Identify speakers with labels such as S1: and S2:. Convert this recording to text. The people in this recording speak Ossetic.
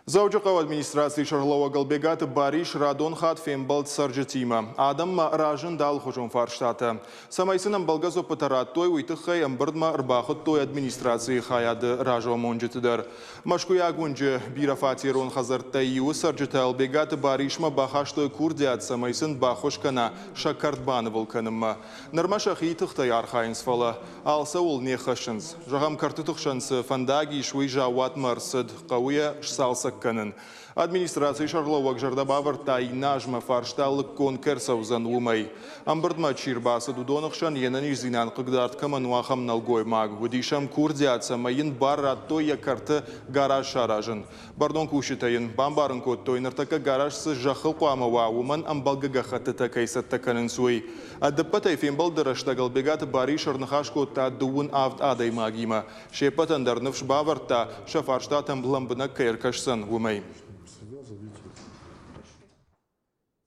S1: Дзӕуджыхъӕуы администрацийы сӕргълӕууӕг Ӕлбегаты Барис радон хатт фембӕлд цӕрджытимӕ. Адӕммӕ разынд алыхуызон фарстатӕ. Цӕмӕй сын ӕмбӕлгӕ дзуӕппытӕ радтой, уый тыххӕй ӕмбырдмӕ ӕрбахуыдтой администрацийы хайады разамонджыты дӕр. Мӕскуыйаг уынджы бирӕфатерон хӕдзӕрттӕй иуы цӕрджытӕ Ӕлбегаты Барисмӕ бахастой курдиат, цӕмӕй сын баххуыс кӕна сӕ кӕрт банывыл кӕнынмӕ. Нырмӕ сӕхи тыхтӕй архайынц, фӕлӕ алцӕуыл не ххӕссынц. Зӕгъӕм, кӕртыты хсӕн цы фӕндаг ис, уый заууатмӕ ӕрцыд, хъӕуы йӕ сцалцӕг кӕнын. Администрацийы сӕргълӕууӕг зӕрдӕ бавӕрдта, иннӕ азмӕ фарста лыггонд кӕй ӕрцӕудзӕн, уымӕй. Ӕмбырдмӕ чи рбацыд, уыдоны хсӕн йе нӕниздзинад хъыгдард кӕмӕн у, ахӕм нӕлгоймаг. Уыдис ӕм курдиат, цӕмӕй йын бар радтой йӕ кӕрты гараж саразын. Бӕрнон кусджытӕ йын бамбарын кодтой, ныртӕккӕ гараж цы зӕххыл хъуамӕ уа, уымӕн ӕмбӕлгӕ гӕххӕттытӕ кӕй цӕттӕ кӕнынц, уый. Ӕдыппӕтӕй фембӕлды рӕстӕг Ӕлбегаты Барис ӕрныхас кодта 37 адӕймагимӕ. Се ппӕтӕн дӕр ныфс бавӕрдта, сӕ фарстатӕм лӕмбынӕг кӕй ӕркӕсдзӕн, уымӕй.